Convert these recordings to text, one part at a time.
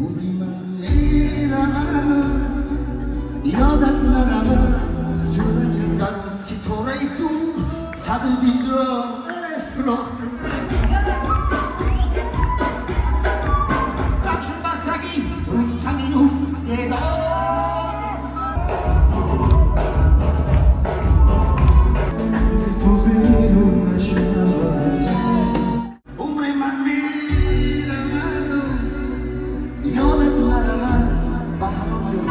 Умри ман меравад, ёдат наравад, ҷураҷон. Дар он ситораи сур садр дилро сӯрох. Рахшон бастагӣ Рустамину бедор. Ту берун нашавад. Умри ман меравад, ёдат наравад, Баҳромҷон.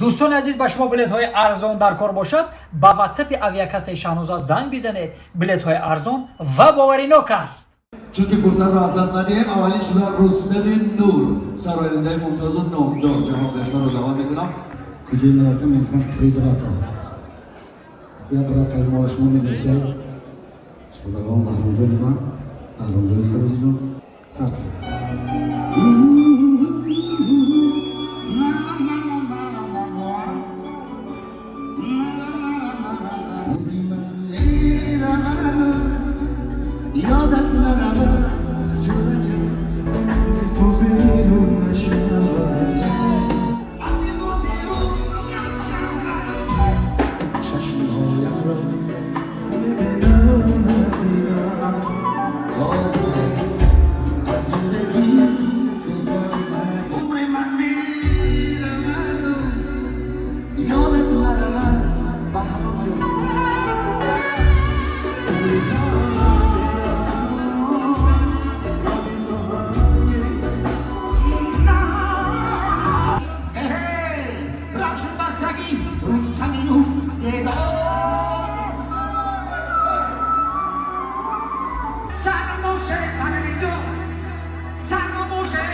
Дӯстони азиз, ба шумо билетҳои арзон дар кор бошад, ба ватсапи авиакассаи Шаҳноза занг бизанед. Билетҳои арзон ва боваринок аст. Чунки фурсатро аз даст надиҳем, аввалин шуда Рустами Нур, сарояндаи мумтозу номдор, ҷаҳонгаштаро даъват мекунам. Куҷое мерафтам, мегуфтам: «Три брата». Як брата мо шумо медонед, ки шодарвон Баҳромҷони ман, Баҳромҷони Сароҷиҷон. Сар кунед. Умри ман меравад, ёдат наравад, ҷураҷон. Ту берун нашавад, чашмҳоямро надидам, аз зиндагӣ. Умри ман меравад, ёдат наравад, Баҳромҷон. Рахшон бастагӣ Рустамину бедор. Сармоше сарвиду сармоше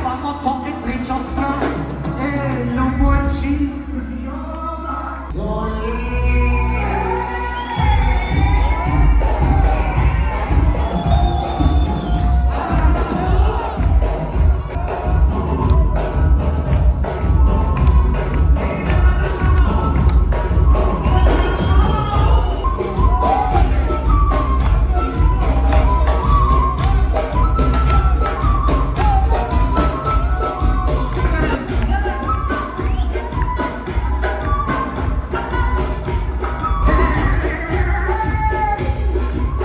ба мо тоқи прическа любой чи зиёда.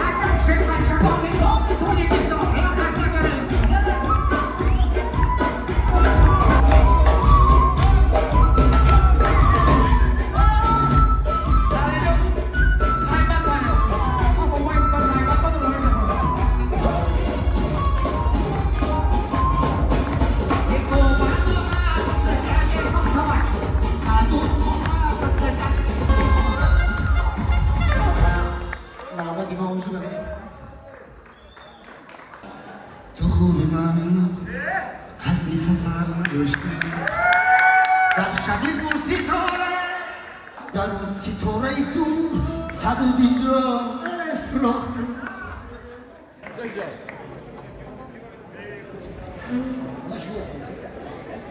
Аҷаб шербачагони доми Тоҷикистон тарс накаред. Навбати ма озу. Ту хуби, ман қасди сафар надоштам дар шаби пурситора, дар он ситораи сур садр дилро сӯрох.